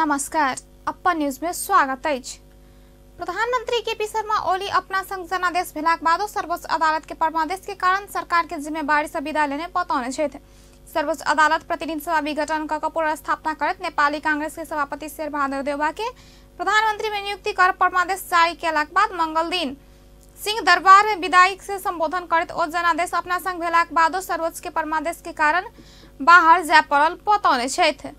नमस्कार, अप्पन न्यूज में स्वागत अछि। प्रधानमंत्री केपी शर्मा ओली अपना संग जनादेश भेलाक बादो सर्वोच्च अदालत के परमादेश के कारण सरकार के जिम्मेवारी से विदा लेने बतौने छथि। सर्वोच्च अदालत प्रतिनिधि सभा विघटन क पुनर्स्थापना करैत नेपाली कांग्रेस के सभापति शेरबहादुर देउवा के प्रधानमंत्री में नियुक्ति कर परमादेश जारी केलाक बाद मंगल दिन सिंह दरबार में विदाई से संबोधन करैत ओ जनादेश अपना संग भेलाक बादो सर्वोच्च के परमादेश के कारण बाहर जाय पड़ल बतौने छथि।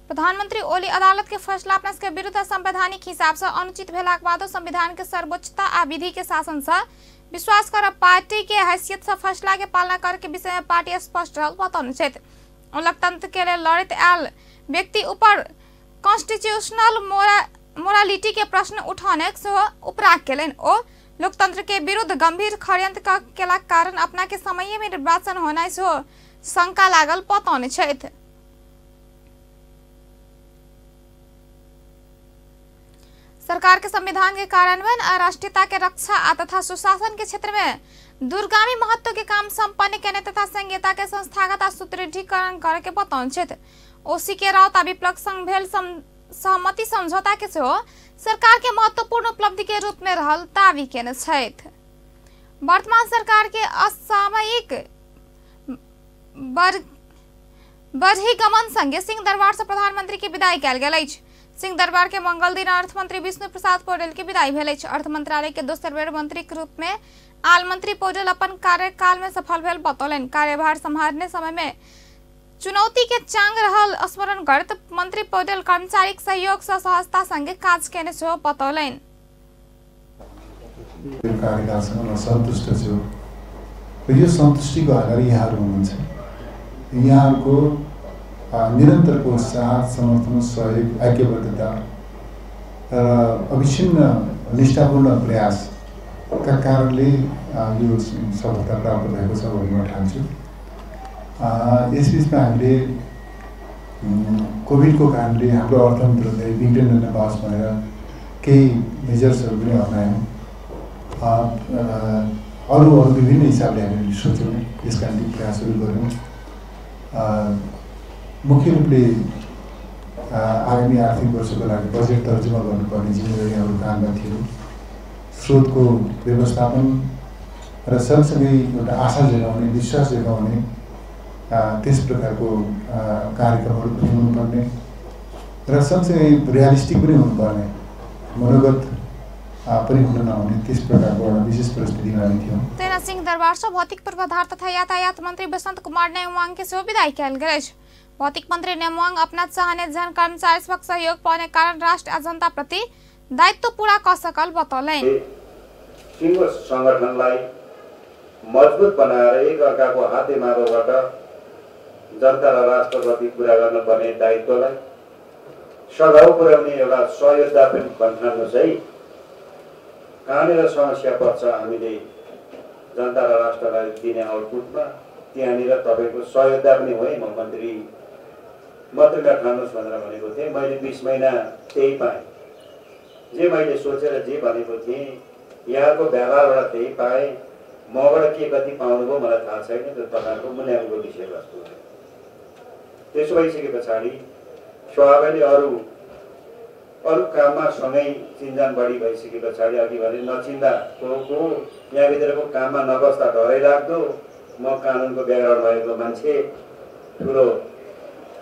प्रधानमंत्री ओली अदालत के फैसला अपना के विरुद्ध संवैधानिक हिसाब से अनुचित भेलाक बादो संविधान के सर्वोच्चता आ विधि के शासन से विश्वास कर पार्टी के हैसियत से फैसला के पालना कर के विषय में पार्टी स्पष्ट रहल बतौने छथि। लोकतंत्र के लिए लड़ैत आयल व्यक्ति ऊपर कॉन्स्टिट्यूशनल मोरालिटी के प्रश्न उठाने सेहो उपराग केलनि। ओ लोकतंत्र के विरुद्ध गंभीर षड्यंत्र केलाक कारण अपना के समय में निर्वाचन होना सेहो शंका लागल बतौने छथि। सरकार के संविधान के कार्यान्वयन और राष्ट्रीयता के रक्षा आ तथा सुशासन के क्षेत्र में दूरगामी महत्व के काम संपन्न केने तथा संहिता के संस्थागत आ सुदृढ़ीकरण करे के बतौने छथि। ओसी के राउत आ विप्लव संग भेल सहमति समझौता के सेहो सरकार के महत्वपूर्ण उपलब्धि के रूप में रहल दावी केने छथि। वर्तमान सरकार के असामयिक बहिर्गमन संगे सिंह दरबार से प्रधानमंत्री के विदाई कयल गेल अछि। सिंह दरबार के मंगल दिन अर्थमंत्री विष्णु प्रसाद पौडेल के विदाई भेल अछि। अर्थ मंत्रालय के दोसर बेर मंत्री के रूप में आल मंत्री पौडेल अपन कार्यकाल में सफल भेल बतौलनि। कार्यभार सम्हारने समय में चुनौती के चांग रहल स्मरण करैत मंत्री पौडेल कर्मचारी के सहयोग से सहजता संगे काज केने सेहो बतौलनि। सन्तुष्ट छु। यो सन्तुष्टिको आधार यहाँहरू हुनुहुन्छ। यहाँहरूको निरन्तरको साथ, समर्थन, सहयोग, ऐक्यबद्धता र अविच्छिन्न निष्ठापूर्ण प्रयासका कारणले यो सफलता प्राप्त भएको छ भन्ने म ठान्छु। यसबिचमा हामीले कोभिडको कारणले हाम्रो अर्थतन्त्रलाई बिग्रिन नपाओस् भनेर केही मेजर्सहरू पनि अप्नायौँ। अरू अरू विभिन्न हिसाबले हामीले सोच्यौँ, यसका निम्ति प्रयासहरू गऱ्यौँ। मुख्य रूपले आगामी आर्थिक वर्षको लागि बजेट तर्जुमा गर्नुपर्ने जिम्मेवारी हाम्रो काँधमा थियो। स्रोतको व्यवस्थापन र सँगसँगै एउटा आशा जगाउने, विश्वास जगाउने त्यस प्रकारको कार्यक्रमहरू पनि हुनुपर्ने र सँगसँगै रियलिस्टिक पनि हुनुपर्ने, मनोगत पनि हुन नहुने त्यस प्रकारको एउटा विशेष परिस्थितिमा हामी थियौँ। तेना सिंह दरबार से भौतिक पूर्वाधार तथा यातायात मंत्री बसंत कुमार नेमवांग के सेहो विदाई कयल गेल अछि। भौतिक मंत्री नेमवांग अपना चाहने जन कर्मचारी सबक सहयोग पाउने कारण राष्ट्र आ जनता प्रति दायित्व पूरा क सकल बतौलनि। सिंह संगठनलाई मजबुत बनाएर एक अर्काको हातेमालोबाट जनता र राष्ट्रप्रति पूरा गर्नुपर्ने दायित्वलाई सघाउ पुर्याउने एउटा सहयोगदा पनि भन्ठान्नुहोस् है। कहाँनिर समस्या पर्छ हामीले जनता र राष्ट्रलाई दिने आउटपुटमा, त्यहाँनिर तपाईँको सहयोगदा पनि हो। म मन्त्रीलाई ठान्नुहोस् भनेर भनेको थिएँ। मैले 20 महिना त्यही पाएँ, जे मैले सोचेर जे भनेको थिएँ यहाँको व्यवहारबाट त्यही पाएँ। मबाट के कति पाउनुभयो मलाई थाहा छैन, त्यो तपाईँहरूको मूल्याङ्कनको विषयवस्तु हो। त्यसो भइसके पछाडि स्वाभाविकले अरू अरू काममा सँगै चिनजान बढी भइसके पछाडि अघि भने नचिन्दा को को यहाँभित्रको काममा नबस्दा डरै लाग्दो। म कानुनको ब्याकग्राउन्ड भएको मान्छे, ठुलो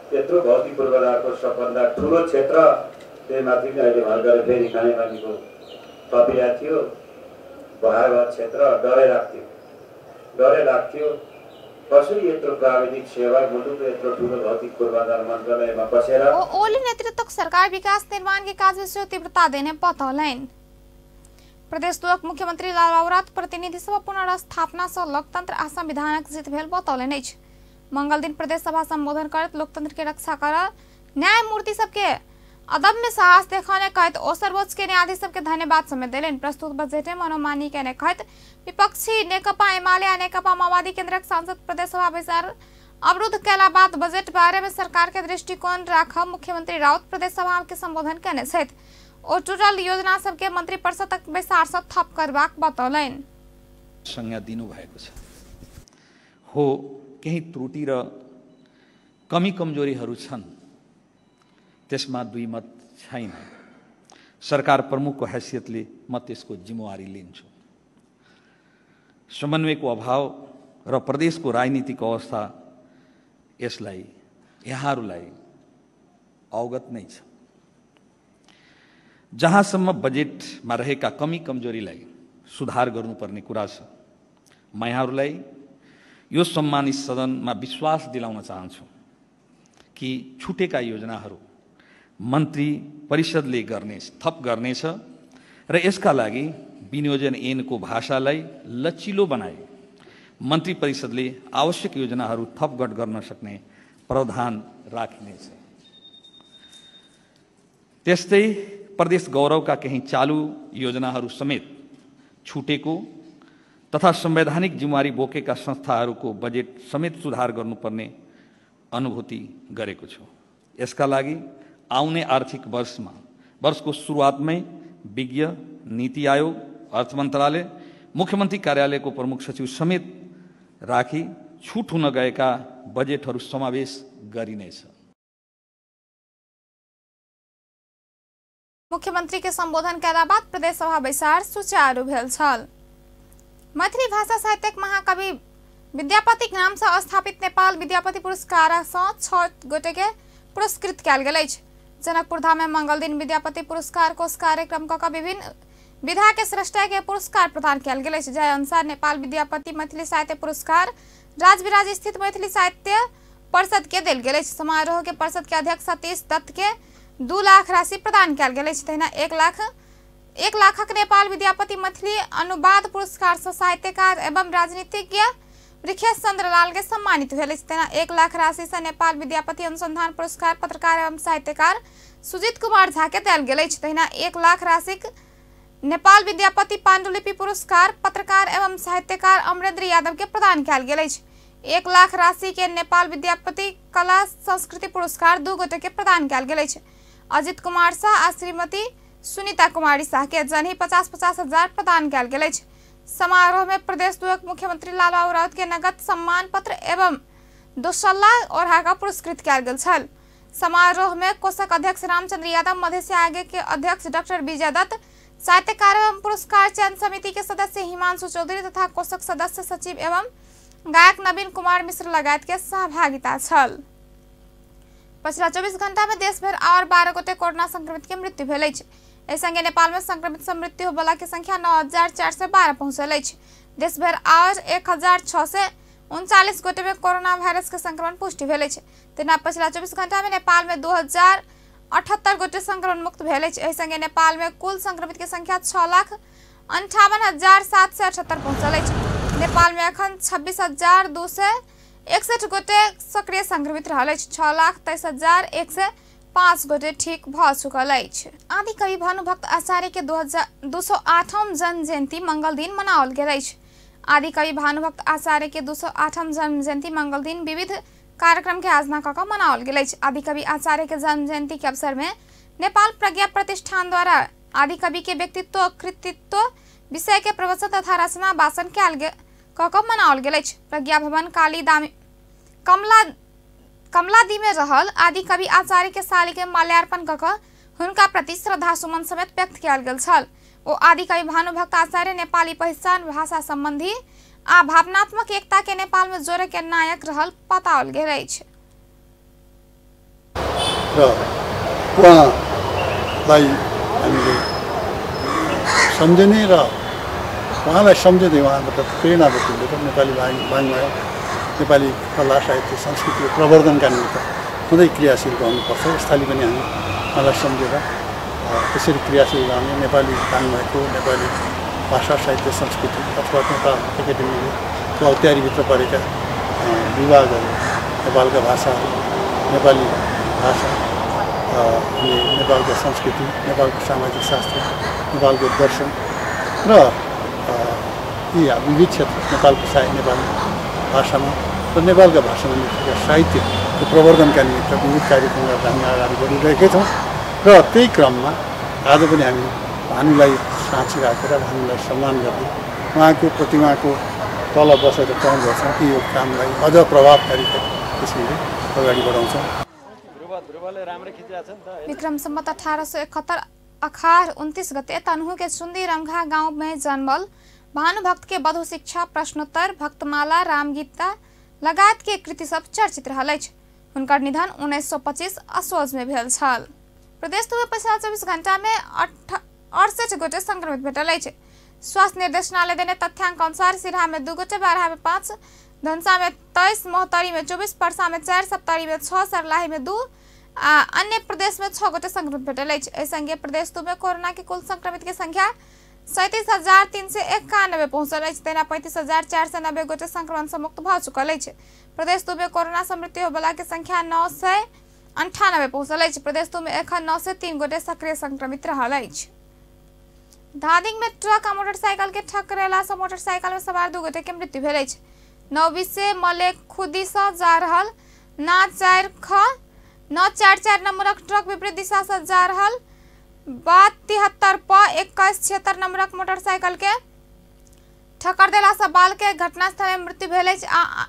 त्यत्रो भौतिक पूर्वाधारको सबभन्दा ठुलो क्षेत्र, त्यही माथि पनि अहिले भर्खर फेरि खानेपानीको थपिरहेको थियो, भयावह क्षेत्र, डरै लाग्थ्यो, डरै लाग्थ्यो। कसरी यत्रो प्राविधिक सेवा मुलुकको यत्रो ठुलो भौतिक पूर्वाधार मन्त्रालयमा बसेर ओली नेतृत्वक सरकार विकास निर्माण के काज में तीव्रता देने बतौलनि। प्रदेश दुवक मुख्यमंत्री लालबाबू राउत प्रतिनिधि सभा पुनर्स्थापना से लोकतंत्र आ संविधानक जीत भेल बतौलनि अछि। मंगल दिन प्रदेश सभा संबोधन करैत लोकतंत्र के रक्षा कर न्यायमूर्ति सबके अदब में साहस देखौने कहैत ओ सर्वोच्च के न्यायाधीश सबके धन्यवाद समेत देलनि। प्रस्तुत बजट में मनोमानी केने कहैत विपक्षी नेकपा एमाले आ नेकपा माओवादी केंद्रक सांसद प्रदेश सभा बैसार अवरुद्ध केला बाद बजट बारे में सरकार के दृष्टिकोण राख मुख्यमंत्री राउत प्रदेश सभा के संबोधन केने छथि। ओ टूटल योजना सबके मंत्री परिषदक बैसार से थप करबाक बतौलनि। संज्ञा दिनुभएको छ। हो, केही त्रुटि र कमी कमजोरीहरू छन्, त्यसमा दुई मत छैन। सरकार प्रमुखको हैसियतले म त्यसको जिम्मेवारी लिन्छु। समन्वयको अभाव र प्रदेशको राजनीतिक अवस्था यसलाई यहाँहरूलाई अवगत नै छ। जहाँसम्म बजेटमा रहेका कमी कमजोरीलाई सुधार गर्नुपर्ने कुरा छ, म यहाँहरूलाई यो सम्मानित सदनमा विश्वास दिलाउन चाहन्छु कि छुटेका योजनाहरू मन्त्री परिषदले गर्ने थप गर्नेछ र यसका लागि विनियोजन ऐनको भाषालाई लचिलो बनाए मन्त्री परिषदले आवश्यक योजनाहरू थप घट गर्न सक्ने प्रावधान राखिनेछ। त्यस्तै प्रदेश गौरवका केही चालु योजनाहरू समेत छुटेको तथा संवैधानिक जिम्मेवारी बोकेका संस्थाहरूको बजेट समेत सुधार गर्नुपर्ने अनुभूति गरेको छु। यसका लागि आउने आर्थिक वर्षको सुरुवातमै विज्ञ, नीति आयोग, अर्थ मन्त्रालय, मुख्यमन्त्री कार्यालयको प्रमुख सचिव समेत राखी छुट हुन गएका बजेटहरू समावेश गरिनेछ। मुख्यमंत्री के संबोधन कयला बाद प्रदेश सभा बैसार सुचारू भेल छल। मैथिली भाषा साहित्यक महाकवि विद्यापतिक नाम से स्थापित नेपाल विद्यापति पुरस्कार से 6 गोटे के पुरस्कृत कयल गेल अछि। जनकपुर धाम में मंगल दिन विद्यापति पुरस्कार कोष कार्यक्रम क विभिन्न विधा के स्रष्टा के पुरस्कार प्रदान कयल गेल अछि। जाहि अनुसार नेपाल विद्यापति मैथिली साहित्य पुरस्कार राजविराज स्थित मैथिली साहित्य परिषद के देल गेल अछि। समारोह के परिषद के अध्यक्ष सतीश दत्त के 2 लाख राशि प्रदान कयल गेल अछि। तहिना 1 लाखक नेपाल विद्यापति मैथिली अनुवाद पुरस्कार से साहित्यकार एवं राजनीतिज्ञ वृखेश चंद्र लाल के सम्मानित भेल अछि। तहिना 1 लाख राशि से नेपाल विद्यापति अनुसंधान पुरस्कार पत्रकार एवं साहित्यकार सुजीत कुमार झा के देल गेल अछि। तहिना 1 लाख राशिक नेपाल विद्यापति पांडुलिपि पुरस्कार पत्रकार एवं साहित्यकार अमरेंद्र यादव के प्रदान कयल गेल अछि। 1 लाख राशि के नेपाल विद्यापति कला संस्कृति पुरस्कार 2 गोटे के प्रदान कयल गेल अछि। अजित कुमार शाह आ श्रीमती सुनीता कुमारी शाह के जनहि 50-50 हजार प्रदान कयल गेल अछि। समारोह में प्रदेश दुवक मुख्यमंत्री लालबाबू राउत के नगद सम्मान पत्र एवं दोसल्ला ओढ़ाका पुरस्कृत कयल गेल छल। समारोह में कोषक अध्यक्ष रामचंद्र यादव, मधेसिया आगे के अध्यक्ष डॉक्टर विजय दत्त, साहित्यकार एवं पुरस्कार चयन समिति के सदस्य हिमांशु चौधरी तथा कोषक सदस्य सचिव एवं गायक नवीन कुमार मिश्र लगायत के सहभागिता छल। पछिला 24 घंटा में देशभर और 12 गोटे कोरोना संक्रमित के मृत्यु भेल अछि। एहि संगे नेपाल में संक्रमित से मृत्यु होबला के संख्या 9412 पहुंचल अछि। देशभर और 1639 गोटे में कोरोना वायरस के संक्रमण पुष्टि भेल अछि। तहिना पछिला 24 घंटा में नेपाल में 2078 गोटे संक्रमण मुक्त भेल अछि। एहि संगे नेपाल में कुल संक्रमित के संख्या 6,58,778 पहुंचल अछि। नेपाल में अखन 26,261 गोटे सक्रिय संक्रमित रहल अछि। 6,23,105 गोटे ठीक भ चुकल अछि। आदि कवि भानुभक्त आचार्य के 208वां जन्म जयंती मंगल दिन मनाओल गेल अछि। आदि कवि भानुभक्त आचार्य के 208वां जन्म जयंती मंगल दिन विविध कार्यक्रम के आयोजना क क मनाओल गेल अछि। आदि कवि आचार्य के जन्म जयंती के अवसर में नेपाल प्रज्ञा प्रतिष्ठान द्वारा आदि कवि के व्यक्तित्व कृतित्व विषय के प्रवचन तथा रचना वाचन क क मनाओल गेल अछि। प्रज्ञा भवन काली दामी कमलादी में रहल आदि कवि आचार्य के साली के माल्यार्पण क क हुनका प्रति श्रद्धा सुमन समेत व्यक्त कयल गेल छल। ओ आदि कवि भानुभक्त आचार्य नेपाली पहिचान भाषा संबंधी आ भावनात्मक एकता के नेपाल में जोड़े के नायक रहल बताओल गेल अछि। र उहाँलाई हामीले सम्झने र उहाँलाई सम्झँदै उहाँबाट प्रेरणा बटुलेर नेपाली वाङ्मय, नेपाली कला साहित्य संस्कृतिको प्रवर्धनका निमित्त सधैँ क्रियाशील रहनुपर्छ। यसथालि पनि हामी उहाँलाई सम्झेर त्यसरी क्रियाशील रहने नेपाली वाङ्मयको, नेपाली भाषा साहित्य संस्कृति अथवा नेपाल एकाडेमीले अख्तियारीभित्र परेका विभागहरू, नेपालका भाषाहरू, नेपाली भाषा अनि नेपालको संस्कृति, नेपालको सामाजिक शास्त्र, नेपालको दर्शन र यी विविध क्षेत्र नेपालको साहित्य, नेपाली भाषामा र नेपालका भाषामा लेखिएका साहित्यको प्रवर्धनका निमित्त विविध कार्यक्रम गरेर हामी अगाडि बढिरहेकै छौँ। र त्यही क्रममा आज पनि हामी भानुलाई साँची राखेर भानुलाई सम्मान गर्दै उहाँको प्रतिमाको तल बसेर काम गर्छौँ कि यो कामलाई अझ प्रभावकारी किसिमले अगाडि बढाउँछौँ। विक्रम सम्वत 1871 अखार 29 गते तनहु के चुंदी रंघा गांव में जन्मल भानुभक्त के बधु शिक्षा, प्रश्नोत्तर, भक्तमाला, रामगीता लगायत के कृति सब चर्चित रहल अछि। हुनकर निधन 1925 असोज में भेल छल। प्रदेश में पिछला 24 घंटा में 68 गोटे संक्रमित भेटल अछि। स्वास्थ्य निर्देशनालय देने तथ्यांक अनुसार सिरहा में 2 गोटे, बारहा में 5, धनसा में 23, महोत्तरी में 24, परसा में 4, सप्तरी में 6, सरलाही में 2 आ अन्य प्रदेश में 6 गोटे संक्रमित भेटल अछि। एहि संगे प्रदेश में कोरोना के कुल संक्रमित के संख्या 37,391 पहुंचल अछि। तहिना 35,490 गोटे संक्रमण से मुक्त भऽ चुकल अछि। प्रदेश में कोरोना से मृत्यु होबला के संख्या 998 पहुंचल अछि। प्रदेश में एखन 903 गोटे सक्रिय संक्रमित रहल अछि। धादिंग में ट्रक आ मोटरसाइकिल के ठकरेला से मोटरसाइकिल में सवार 2 गोटे के मृत्यु भेल अछि। 9 से मलेखुदी से जा रहल ना 4 ख 944 नंबरक ट्रक विपरीत दिशा से जा रहल 73 प 2176 नंबरक मोटरसाइकिल के ठक्कर देला से बाल के घटनास्थल में मृत्यु भेल अछि आ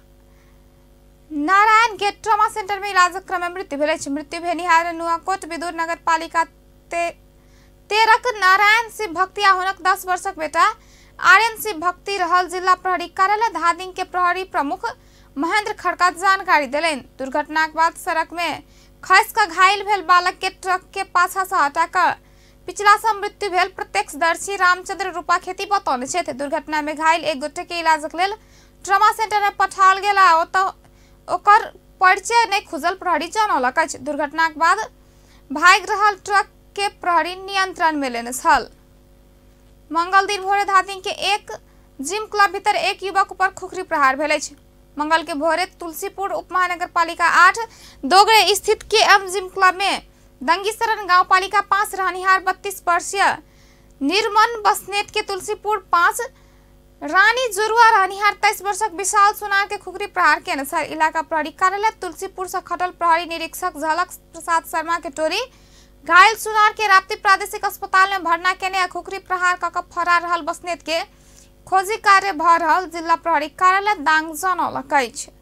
नारायण गेट ट्रॉमा सेंटर में इलाजक क्रम में मृत्यु भेल अछि। मृत्यु भेनिहार नुआकोट विदुर नगर पालिका 13 नारायण शिव भक्ति आ हुनक 10 वर्षक बेटा आर्यन शिव भक्ति रहल जिला प्रहरी कार्यालय धादिंग के प्रहरी प्रमुख महेंद्र खड़का जानकारी देलनि। दुर्घटना के बाद सड़क में खस कऽ घायल भेल बालक के ट्रक के पाछा से हटाकर पिछला से मृत्यु भेल प्रत्यक्षदर्शी रामचंद्र रूपा खेती बतौने छथि। दुर्घटना में घायल एक गोटे के इलाजक लेल ट्रॉमा सेंटर में पठाओल गेल आ ओतऽ ओकर परिचय नहि खुजल प्रहरी जनौलक अछि। दुर्घटना के बाद भागि रहल ट्रक के प्रहरी नियंत्रण में लेने छल। मंगल दिन भोरे धादिंग के एक जिम क्लब भीतर एक युवक ऊपर खुखरी प्रहार भेल अछि। मंगल के भोरे तुलसीपुर उपमहानगर पालिका 8 दोगरे स्थित के एम जिम क्लब में दंगीसरण गांव पालिका 5 रहनिहार 32 वर्षीय निर्मन बसनेत के तुलसीपुर 5 रानी जुरुआ रहनिहार 23 वर्षक विशाल सुनार के खुखरी प्रहार के अनुसार इलाका प्रहरी कार्यालय तुलसीपुर से खटल प्रहरी निरीक्षक झलक प्रसाद शर्मा के टोली घायल सुनार के राप्ती प्रादेशिक अस्पताल में भर्ना केने आ खुखरी प्रहार कऽ फरार रहल बसनेत के खोजी कार्य भऽ रहल जिला प्रहरी कार्यालय दांग जनौलक अछि।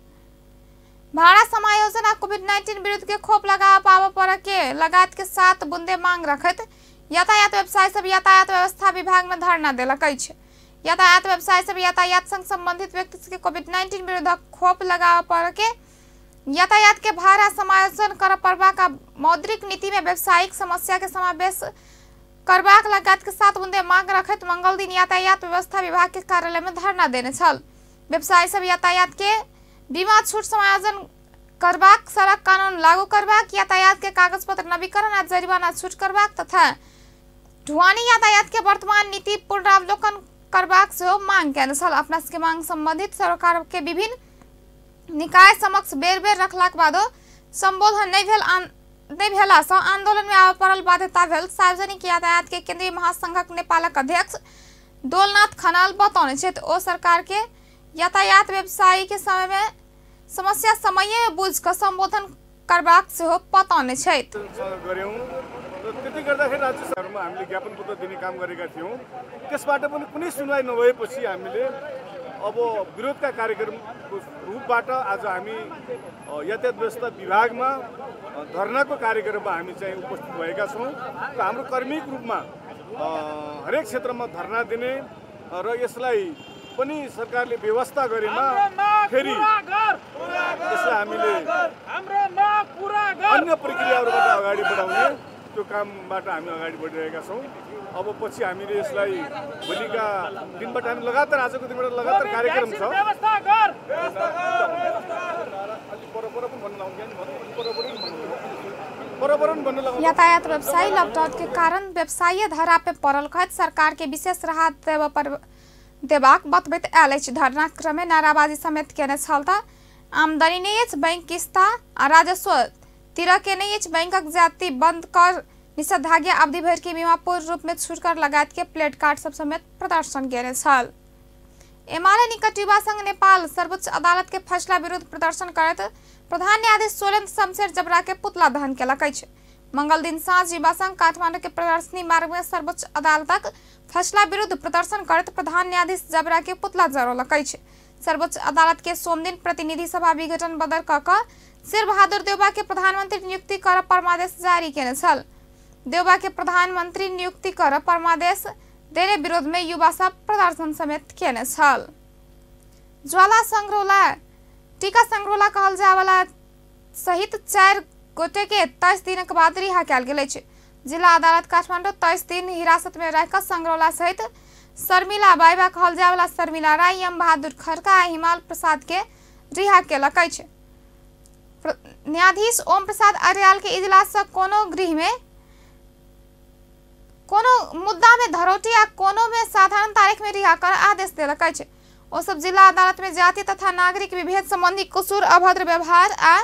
भाड़ा समायोजन आ कोविड-19 विरुद्ध के खोप लगा पाबऽ पर के लगायत के 7 बुंदे मांग रखैत यातायात व्यवसायी सब यातायात व्यवस्था विभाग में धरना देलक अछि। यातायात व्यवसायी सब यातायात संग संबंधित व्यक्ति के कोविड-19 विरुद्ध खोप लगाबऽ पर के यातायात के भाड़ा समायोजन कर पड़बाक आ मौद्रिक नीति में व्यावसायिक समस्या के समावेश करबाक लगायत के 7 बुंदे मांग रखैत मंगल दिन यातायात व्यवस्था विभाग के कार्यालय में धरना देने छल। व्यवसायी सब यातायात के बीमा छूट समायोजन करबाक, सड़क कानून लागू करबाक, यातायात के कागज पत्र नवीकरण आ जरिमाना छूट करबाक तथा ढुआनी यातायात के वर्तमान नीति पुनरावलोकन करबाक सेहो मांग केने छल। अपना सबके मांग संबंधित सरकार के विभिन्न निकाय समक्ष बेर बेर रखलाक बादो संबोधन नहि भेला सँ आंदोलन में आबय पड़ल बाध्यता भेल सार्वजनिक यातायात के केंद्रीय महासंघक नेपालक अध्यक्ष डोलनाथ खनाल बतौने छथि। ओ सरकार के यातायात व्यवसायी के समय में समस्या समय में बुझ कऽ संबोधन करबाक सेहो बतौने छथि। त्यति गर्दाखेरि राज्य सरकारमा हामीले ज्ञापन पत्र दिने काम गरेका थियौँ। त्यसबाट पनि कुनै सुनवाई नभएपछि हामीले अब विरोधका कार्यक्रमको रूपबाट आज हामी यातायात व्यवस्था विभागमा धरनाको कार्यक्रममा हामी चाहिँ उपस्थित भएका छौँ र हाम्रो कर्मिक रूपमा हरेक क्षेत्रमा धरना दिने र यसलाई पनि सरकारले व्यवस्था गरेमा फेरि यसलाई हामीले अन्य प्रक्रियाहरूबाट अगाडि बढाउने त्यो कामबाट हामी अगाडि बढिरहेका छौँ। अब पछि हामीले यसलाई भोलिका दिनबाट हामी लगातार आजको दिनबाट लगातार कार्यक्रम छ। यातायात व्यवसायी लॉकडाउन के कारण व्यवसायी धरा पे पड़ल कहैत सरकार के विशेष राहत देबाक बतबैत आयल अछि। धरना क्रम में नाराबाजी समेत केने छल त आमदनी नहि अछि, बैंक किस्ता आ राजस्व तिरऽ के नहि अछि, बैंकक जाति बंद कर निषेधाज्ञा अवधि भरि के बीमा पूर्ण रूप में छूट कर लगायत के प्लेट कार्ड सब समेत प्रदर्शन केने छल। एमाले निकट युवा संघ नेपाल सर्वोच्च अदालत के फैसला विरुद्ध प्रदर्शन करैत प्रधान न्यायाधीश सोलेन्द्र शमशेर जबरा के पुतला दहन केलक अछि। मंगल दिन साँझ युवा संघ काठमांडू के प्रदर्शनी मार्ग में सर्वोच्च अदालतक फैसला विरुद्ध प्रदर्शन करैत प्रधान न्यायाधीश जबरा के पुतला जरौलक अछि। सर्वोच्च अदालत के सोमदिन प्रतिनिधि सभा विघटन बदल क शेर बहादुर देउबा के प्रधानमंत्री नियुक्ति कर परमादेश जारी केने छल। देउबा के प्रधानमंत्री नियुक्ति कर परमादेश देने विरोध में युवा सब प्रदर्शन समेत केने छल। ज्वाला संग्रोला टीका संग्रोला कहल जाय वाला सहित 4 गोटे के 23 दिनक बाद रिहा कयल गेल अछि। जिला अदालत काठमांडू 23 दिन हिरासत में राखि संग्रोला सहित शर्मिला बाइबा कहल जाय वाला शर्मिला राय, यम बहादुर खड़का आ हिमाल प्रसाद के रिहा केलक अछि। न्यायाधीश ओम प्रसाद अर्याल के इजलास से कोनो गृह में कोनो मुद्दा में धरोटी आ कोनो में साधारण तारीख में रिहा कर आदेश देलक अछि। ओ सब जिला अदालत में जाति तथा नागरिक विभेद संबंधी कसूर, अभद्र व्यवहार आ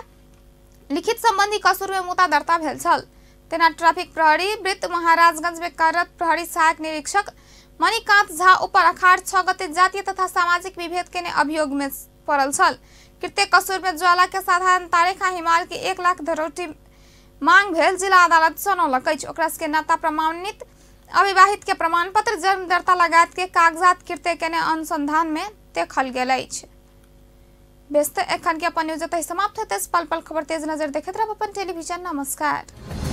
लिखित संबंधी कसूर में मुद्दा दर्ता भेल छल। तेना ट्रैफिक प्रहरी वृत्त महाराजगंज में कार्यरत प्रहरी सहायक निरीक्षक मणिकांत झा ऊपर अखाड़ 6 गते जातीय तथा सामाजिक विभेद के अभियोग में पड़ल छल। कृत्य कसूर में ज्वाला के साधारण तारीख आ हिमाल के 1 लाख धरोटी मांग भेल जिला अदालत जनौलक अछि। ओकरा के नाता प्रमाणित अविवाहित के प्रमाण पत्र, जन्म दर्ता लगायत के कागजात कृत्य के अनुसंधान में देखल गेल अछि। व्यस्त एखन के अपन न्यूज समाप्त होते। पल पल खबर तेज नजर देखैत रहब अपन टेलीविजन। नमस्कार।